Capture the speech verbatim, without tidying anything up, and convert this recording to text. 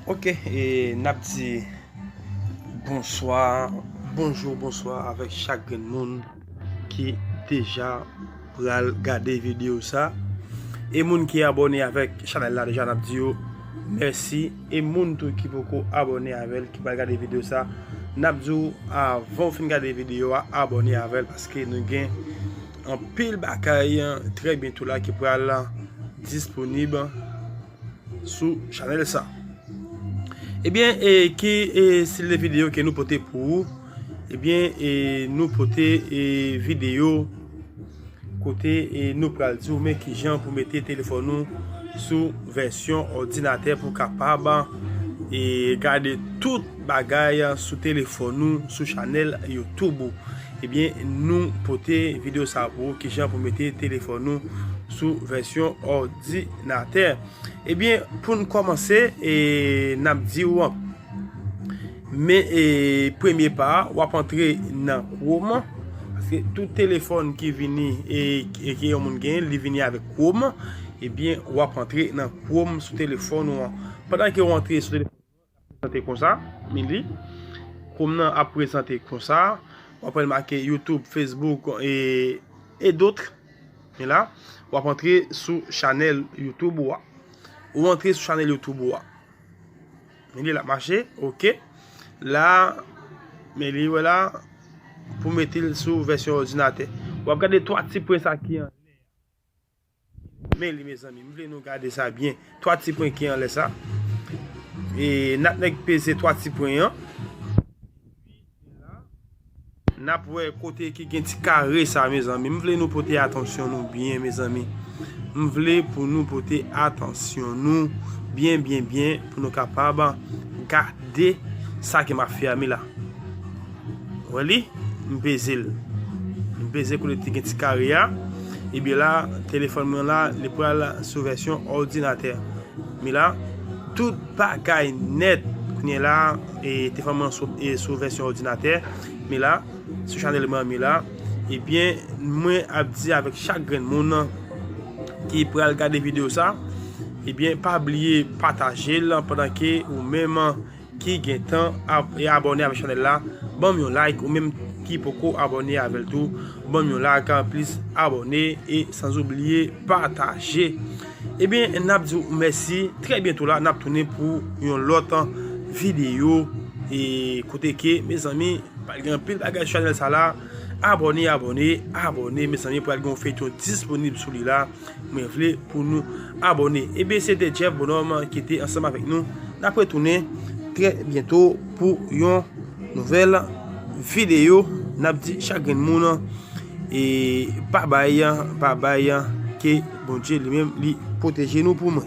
Ok, e n ap di bonswa, bonjou, bonswa avèk chak grenn moun ki deja pral gade videyo sa. E moun ki abòne avèk chanèl la deja, n ap di yo mèsi. E moun tou ki poko abòne avè l, ki pral gade videyo sa, n ap di w, avan w fin gade videyo a, abòne avè l, paske nou gen anpil bagay trè byento la ki pral disponib sou chanèl sa. Ebyen, e, ki e, estil de videyo ke nou pote pou ou? Ebyen, e, nou pote e, videyo kote e, nou pral di w men kijan pou mete telefòn ou sou vèsyon òdinatè pou kapab e, gade tout bagay sou telefòn ou sou chanèl YouTube ou. Ebyen, nou pote videyo sa pou ou, kijan pou mete telefòn ou sou vèsyon òdinatè. Ebyen, pou n kòmanse, e, n ap di w, men e, premye pa a, w ap antre nan Chrome, paske tout telefòn ki vini e, e ke yon moun genyen, li vini avèk Chrome, ebyen, w ap antre nan Chrome sou telefòn ou an. Pandan ke w antre sou telefòn prezante konsa, men li. Chrome nan ap prezante konsa. W ap wè l make YouTube, Facebook e, e dot. Men la, w ap antre sou chanèl YouTube ou a. Ou antre sou chanèl YouTube ou a. Men li l ap mache, ok. La, men li, wè la, pou mete l sou vèsyon òdinatè. W ap gade twa ti pwen sa ki anlè. Men li, mezanmi, m vle nou gade sa byen. Twa ti pwen ki anlè sa. E n ap nèk peze twa ti pwen an. N ap wè kote ki gen ti kare sa, mezanmi. M vle nou pote atansyon nou byen, mezanmi. M vle pou nou pote atansyon nou byen, byen, byen, pou nou kapab gade sa ke m ap fè a, men la. Wè li, m peze l. M peze kote ki gen ti kare a. Ebyen la, telefòn mwen la, li pral sou vèsyon òdinatè. Men la, tout bagay nèt. Kounye a la, e, telefòn mwen sou, e, sou vèsyon òdinatè. Men la, sou chanèl mwen, men la. Ebyen, mwen ap di avèk chak grenn moun ki pral gade videyo sa, ebyen, pa bliye pataje l pandan ke ou menm ki gentan ap, e abòne avèk chanèl la, ban m yon like, ou menm ki poko abòne avè l tou, ban m yon like, plis abòne e sanzoubliye pataje. Ebyen, n ap di w mèsi, trè byento la, n ap tounen pou yon lòt videyo, e kote ke, mezanmi, pral gen anpil bagay sou chanèl sa la, abòne, abòne, abòne, mezanmi, pral gen yon feyton disponib sou li la. Mwen vle pou nou abòne. Ebyen, se te Jeff Bonhomme ki te ansanm avèk nou. N ap retounen trè byento pou yon nouvèl videyo. N ap di chak grenn moun, e, babay, babay, ke Bondye li menm li pwoteje nou pou mwen.